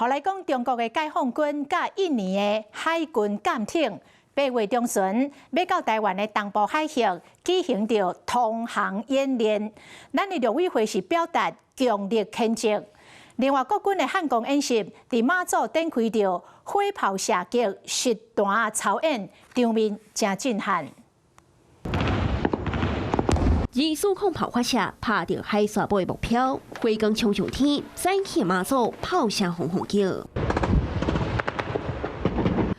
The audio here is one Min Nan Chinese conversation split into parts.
予來講，中國的解放軍佮印尼的海軍艦艇8月中旬欲到臺灣的東部海域舉行著通航演練，咱的陸委會是表達強烈譴責。另外，國軍的漢光演習佇馬祖展開著火炮射擊、實彈操演，場面誠震撼。24控炮發射，拍著海沙埔的目標，火光衝上天，早起馬祖炮聲轟轟叫。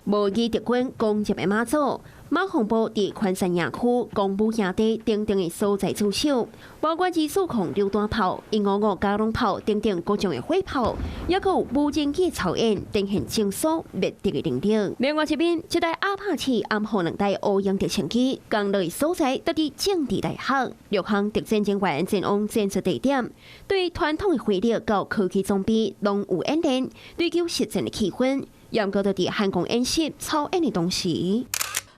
模擬敵軍攻入的馬祖，馬防部佇寬山營區、公武營地等等的所在駐守，包括24控榴彈炮、155加農炮等等各種的火炮，抑閣有無人機操演，展現精速滅敵的能力。另外一邊，這台阿帕奇暗號兩台烏鷹直升機降落的所在，佇佇政治大學，六項特戰人員前往戰術地點，對傳統的火力到科技裝備攏有演練，追求實戰的氣氛。嚴格佇漢光演習操演的同時，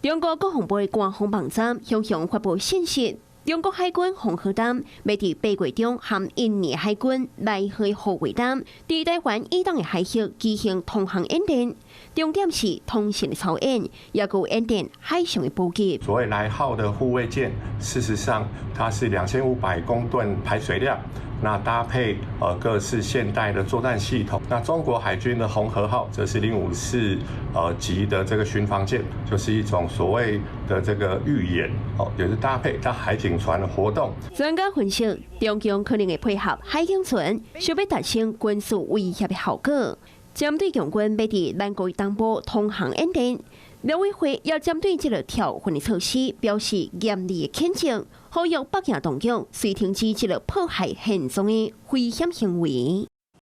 中國國防部的官方網站向向發布信息，中國海軍紅河艦欲佇8月中和印尼海軍萊號護衛艦佇臺灣以東的海域舉行通航演練，重點是通信的操演，也閣有演練海上的補給。所謂萊號的護衛艦，事實上它是2500公噸排水量。那搭配各式現代的作戰系統，那中國海軍的紅河號則是054級的這個巡防艦，就是一種所謂的這個預演哦，也是搭配它海警船的活動。專家分析，中共可能會配合海警船，想欲達成軍事威脅的效果。針對共軍欲佇咱國東部通航演練，陸委會也針對這個挑釁的措施表示嚴厲的譴責，呼籲北京當局隨停止這個破壞現狀的危險行為。